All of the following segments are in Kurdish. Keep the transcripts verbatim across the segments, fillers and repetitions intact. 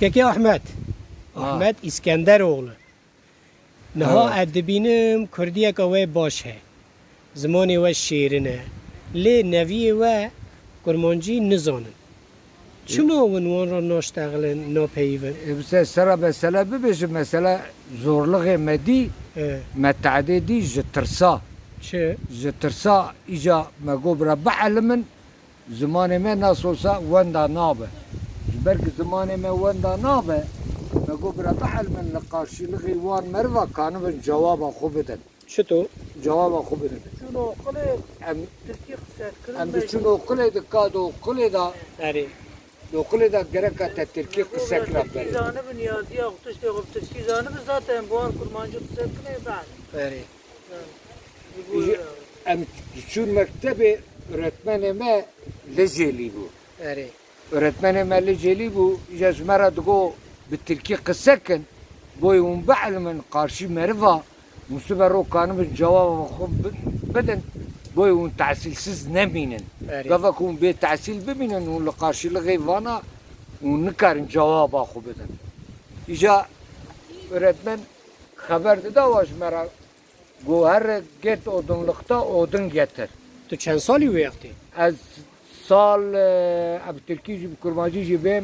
Kekê Ahmet. Ha. Ahmet İskenderoğlu. Niha Ha. ez dibînim kurdiyeka wê baş he. Zimanê we şêrin e. Lê neviyê we kurmancî nizanin. Çima hûn wan re naştexilin, napeyivin? E, bi se-, sera mesele bibêjim, mesele zorluxê me dî, E. me tehdê dî ji tirsa. Çi? Ji tirsa îca me got bira bielimin, zimanê me nasıl olsa wenda nabe. Ji ber ku zimanê me wenda nabe, me got bira bielimin li qarşîlixê wan meriva kanibin cewaba xwe bidin. Çito? Cewaba xwe bidin. Çûn oqilê Em, Tirkî qise dikirin em belê. Diçûn oqilê de, ka di oqilê de, Erê. di oqilê de gereka te Tirkî qise kira Tirkî berê. Zanibin, yaziya xwe tiştê xwe bi Tirkî zanibin, zaten bi wan kurmancî qise dikin, ê ben. Erê. Yani, ji bo Ji, ya. Em diçûn mektebê, öğretmenê me Licêlî bû. Erê. Öğretmenê me Licêlî bû, îja ji me re digo bi tirkî qise kin, boyê hûn bielimin qarşî meriva, hûn sibe ro kanibin cewaba xwe bi-, bidin, boyê hûn tehsîlsiz nemînin. Erê. Gava ku hûn bê tehsîl bimînin, hûn li qarşîlixê vana hûn nikarin cewaba xwe bidin. Îja öğretmen xeber dida wa ji me re, Got here git odunlukta odun getir. Tu çend salî wê wextê? Ez sal, e, bi tirkî jî, bi kurmancî jî bêm,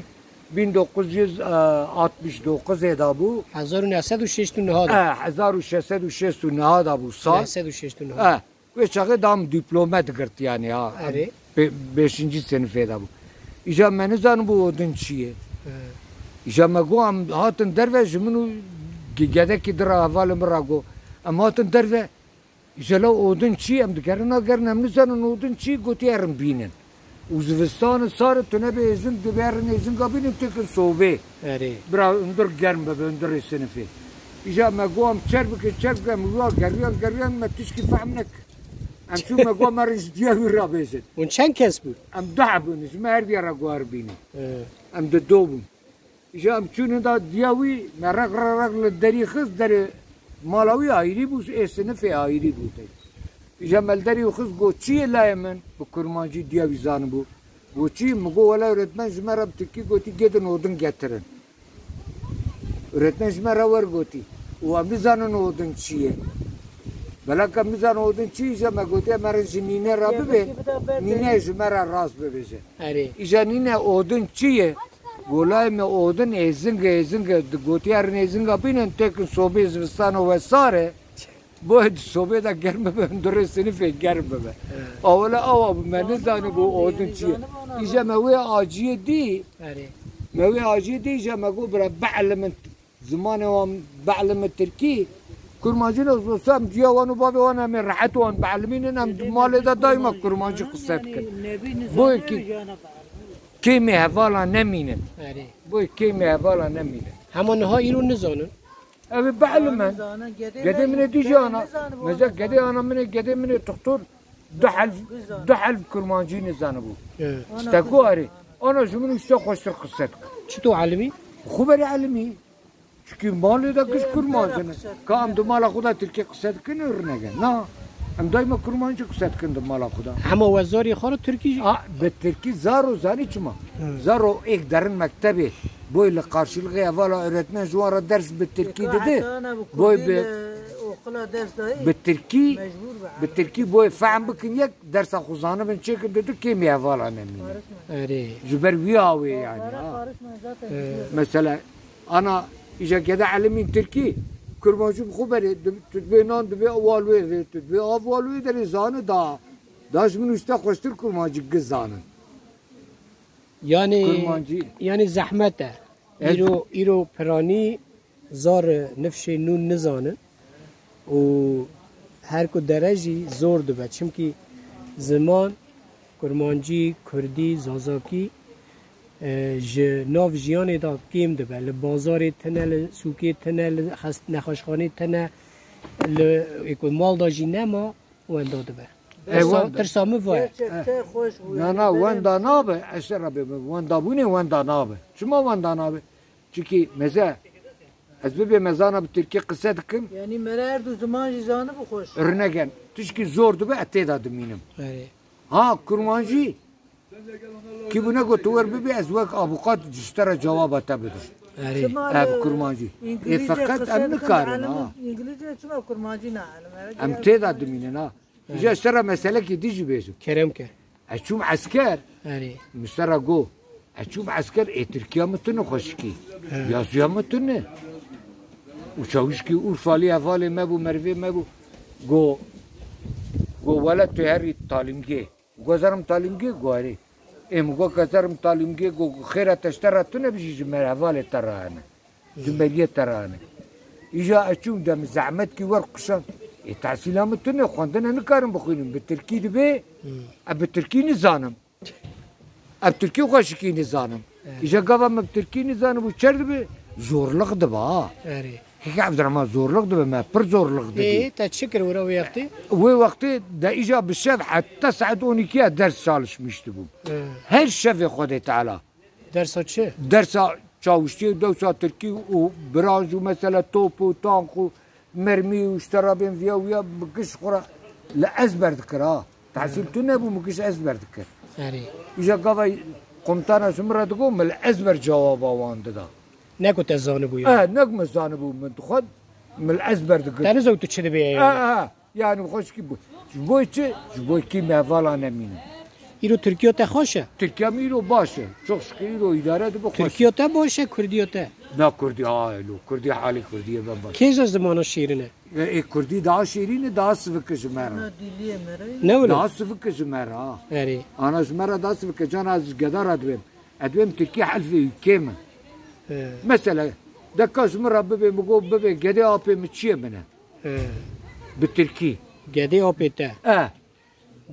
bin dokuz yüz altmış dokuz ê da bû. Hezar û neh sed û şêst û neh da. E, hezar û şeş sed û şêst û neh da bû sal. Neh sed û şêst û neh. E, wê çaxê da min dîplome digirt yani ha. Erê. Be-, beşinci sınıfê de bû. Îja me nizanibû odin çi ye. He. Îja me got, em hatin derve ji min û ge-, gedekî di re hevalê min re got. Em hatin derve, îja la odin çi ye? Em digerin nagerin, em nizanin odin çi ye, gotiye erin bînin. Û zivistan û sar e, tu nebê êzing, dibê erin êzinga bînin, têkin sobê. Erê. Bira hundir germ bibe, hundirê sinifê. Îja me got, em çer bikin, çer bikin, em wiha geriyan, geriyan, me tişkî fehm nekir. Em çû me got, me re ji diya wî re bêjin. Hûn çend kes bûn? Em du heb bûn, ji me her diya re got erin bînin. He. Em di do bûn. Îja em çûn da diya wî, me req req req li derî xist, derê mala wî ayrî bû, ê sinifê ayrî bû tê. Îja me li derî xist got, çi ye layê min? Bi kurmancî diya wî zanibû. Got, çi? Min got, wele öğretmen ji me re bi tirkî gotî, gidin odin getirin. Öğretmen ji me re wer gotî. Û em nizanin odin çi ye. Belek em nizanin odin çi ye, îja me gotiye, me re ji nîne re bibe. Nîne ji me re rast bibêje. Erê. Îja nîne odin çi ye? Got, layê me odin êzing e, êzing e. Di gotiye erin êzinga bînin, têkin sobê zivistan û wê sar e. Boye di sobê de germ bibe, hundirê sinifê germ bibe. He. Awele awa bû, me nizanibû odin çi ye. Îja me wê aciyê dî, Erê. me wê aciyê dî, îja me got, bira bielimin zimanê wan, bielimin tirkî. Kurmancî ne zosam, diya wan û bavê wan em ê rehet wan bielimînin, em di malê de daîma kurmancî qise dikin. Boye kê-, kêmê hevala nemînin. Erê. Boye kêmê hevala nemînin. Hema niha îro nizanin. Ew ê bielimin. Gedê min ê dî jî ana. Meze gedê ana min ê, gedê min ê tuxtur du helv, du helv kurmancî nizanibû. He. Ji te ku erê. Ana ji min û ji te xweştir qise dike. Çito elimî? Xwe berê elimî. Çikî malê de giş kurmancî ne. Ka em di mala xwe de tirkî qise dikin, û rinege. Na. Em daîma kurmancî qise dikin di mala xwe de. Hema we zarê xwe re tirkî jî? A, bi tirkî zaro zanî çima? Hı. Zaro êk derin mektebê. Boy li qarşılığı hevala öğretmen ji wan re ders bi tirkî didi. Boy bi, bi tirkî, bi tirkî boy fehm bikin yek dersa xwe zanibin çêkin didi kêmî hevala nemîne. Erê. Ji ber wî awê yani, ha. Ee. Mesela, Ana, îja gede elimîn tirkî, kurmancî bi xwe berê, tu dibê nan, dibê wal wê vê, tu dibê av wal wê derê zani da. Da ji min û ji te xweştir kurmancî giz zanin. Yani, kurmancî. Yani zehmet e. Evet. Îro, îro piranî zar nifşê nû nizanin. Û her ku dere jî zor dibe. Çimkî ziman, kurmancî, kurdî, zazakî, e, ji nav jiyanê de kêm dibe. Li bazarê tine, li sûkê tine, li xest-, nexweşxanê tine, li êko mal de jî nema, wenda dibe. E, tirsa, wenda. Tirsa min va ye. Na, na, wenda nabe, ez te re bêjim, wenda bûnê wenda nabe. Çima wenda nabe? Çikî meze, ez bibê me zana bi tirkî qise dikim. Yanî me re her du ziman jî zanibû xweş. Rinegen, tişkî zor dibe, ez tê de dimînim. Erê. Ha, kurmancî, Kî bûne got tu wer bibî, ez wek abukat ji te re cewaba te bidim. Erê. Ev kurmancî. Ê feqet em nikarin ha. Îngilîzce çima kurmancî ne elim? Em tê de dimînin ha. Îja ji te re meselekî dî jî bêjim. Kerem ke. Ez çûm esker. Erê. Min ji te re got. Ez çûm esker, ê Tirkiya min tune xweşikî. He. Yaziya min tune. Û çawişkî Urfalî hevalê me bû, merivê me bû. Go, go wele tu herî talîmgê. Go ez herim talîmgê, go erê. Ê min go ez herim talîmgê, go xêra te ji te re tune bijî, ji me hevalê te re hene. Ji meriyê te re hene. Îja ez çûm de min zehmetkî wer qişand. Ê tehsîla min tune, xwendine nikarim bixwînim. Bi tirkî dibe, ez bi tirkî nizanim. Ez tirkî xweşikî nizanim. Îja gava min bi tirkî nizanim û çer dibe, zorluk dibe ha. Erê. Keke Evdirehman, zorluk dibe me, pir zorluk dibî. Ê, te çi kir wira wê wextê? Wê wextê de îja bi şev heta saet on iki ders çalışmîş dibûm. He. Her şevê Xwedê Teala. Dersa çi? Dersa çawiştiyê, dersa tirkî û biranj û mesela top û tank û mermî û ji te re bên viya wiya bi giş xwe re li ezber dikir ha. Tehsîl tu nebû, min giş ezber dikir. Erê. Îja gava komutana ji min re digot, min li ezber cewaba wan dida. Ne ku te zanibû ya? E, ne ku min zanibû, min dixwend, min li ezber dikir. Te nizo tu çi dibê ya? E, e, yani xweşkî bû. Ji bo çi? Ji bo kî me hevala nemînin. Îro Tirkiya te xweş e? Tirkiya min îro baş e. Çok şükür îro îdare dibe xweş. Tirkiya te baş e, Kurdiya te? Na Kurdî, ha, lo, Kurdî halê Kurdiyê ben baş. Kê ji zimana şîrin e? E, e, Kurdî daha şêrîn e, daha sivik e ji me re. Ne wilo? Daha sivik e ji me re, ha. Erê. Ana ji me re daha sivik e, can ez ji geda re dibêm. Ez dibêm Tirkî helfê û kêm e. He. Mesela, deka ji min re bibê, min got bibê, gedê apê min çiyê min e. He. Bi Tirkî. Gedê apê te. E.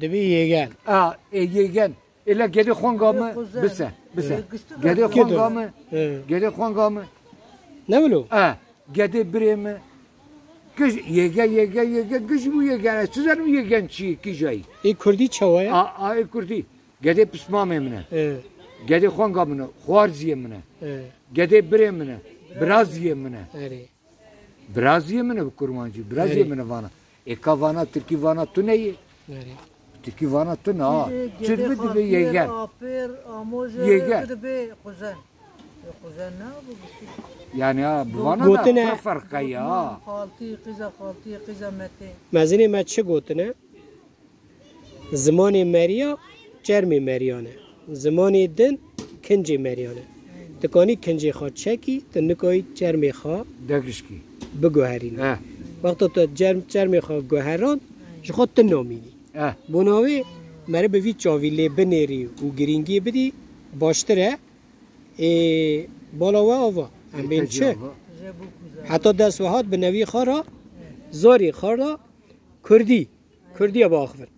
Dibê yêgen. A, e, yêgen. Êla gedê xwenga mi, bise, bise. He. Gedê xwenga mi, he, gedê xwenga mi. Ne wilo? E. Gedê birê min. Giş, yêge, yêge, yêge, giş bû yêge. Ez çi zanim yêgen çi ye, kîja ye? Ê Kurdî çawa ye? A, a, ê Kurdî. Gedê pismamê min e. E. Gedê xwenga min e. Xwarziyê min e. E. Gedê birê min e. Biraziyê min e. Erê. Biraziyê min e bi kurmancî. Biraziyê min e vana. Ê ka vana, tirkî vana tune ye. Erê. Tirkî vana tune ha. Çi dibe dibe yêge. Apêr, amojê, yêge. Dibe kuzen. Kuzen ne bu? Yani ha, bi vana da pir ferq heye ha. Xaltî, qîza xaltî, qîza metê. Mezinê me çi gotine? Zimanê meriya çermê meriyan e. Zimanê din kincê meriyan e. Tu kanî kincê xwe çekî, tu nikayî çermê xwe degişkî biguherînî. He. Wexta tu cerm-, çermê xwe guherand, ji xwe tu namînî. He. Bona wê meriv bi vî çavî lê binêrî û girîngiyê bidî, baştir e. Ê, bala we ava. Em bên çi? Heta dest we hat bi nevî xwe re, zarê xwe re, Kurdî. Kurdiya biaxivin.